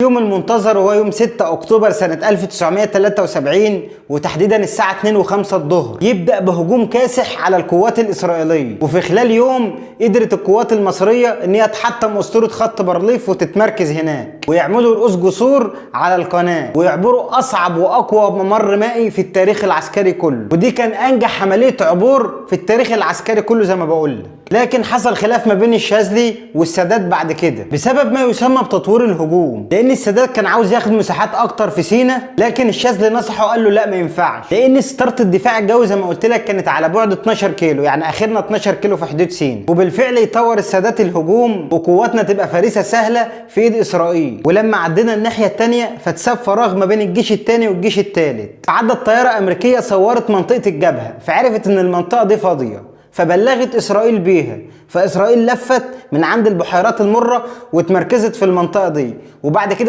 يوم المنتظر وهو يوم 6 اكتوبر سنة 1973 وتحديدا الساعة 2:05 الظهر، يبدأ بهجوم كاسح على القوات الإسرائيلية. وفي خلال يوم قدرت القوات المصرية ان هي تحطم أسطورة خط بارليف وتتمركز هناك، ويعملوا رؤوس جسور على القناة، ويعبروا أصعب وأقوى ممر مائي في التاريخ العسكري كله. ودي كان أنجح عملية عبور في التاريخ العسكري كله زي ما بقول لك. لكن حصل خلاف ما بين الشاذلي والسادات بعد كده بسبب ما يسمى بتطوير الهجوم، لان السادات كان عاوز ياخد مساحات اكتر في سينا، لكن الشاذلي نصحه وقال له لا ما ينفعش، لان ستارة الدفاع الجوي زي ما قلت لك كانت على بعد 12 كيلو، يعني اخرنا 12 كيلو في حدود سينا. وبالفعل يطور السادات الهجوم وقواتنا تبقى فريسة سهلة في ايد اسرائيل. ولما عدينا الناحية الثانية فاتساب فراغ ما بين الجيش الثاني والجيش الثالث، عدت طيارة امريكية صورت منطقة الجبهة فعرفت ان المنطقة دي فاضية، فبلغت اسرائيل بيها، فاسرائيل لفت من عند البحيرات المرة واتمركزت في المنطقة دي. وبعد كده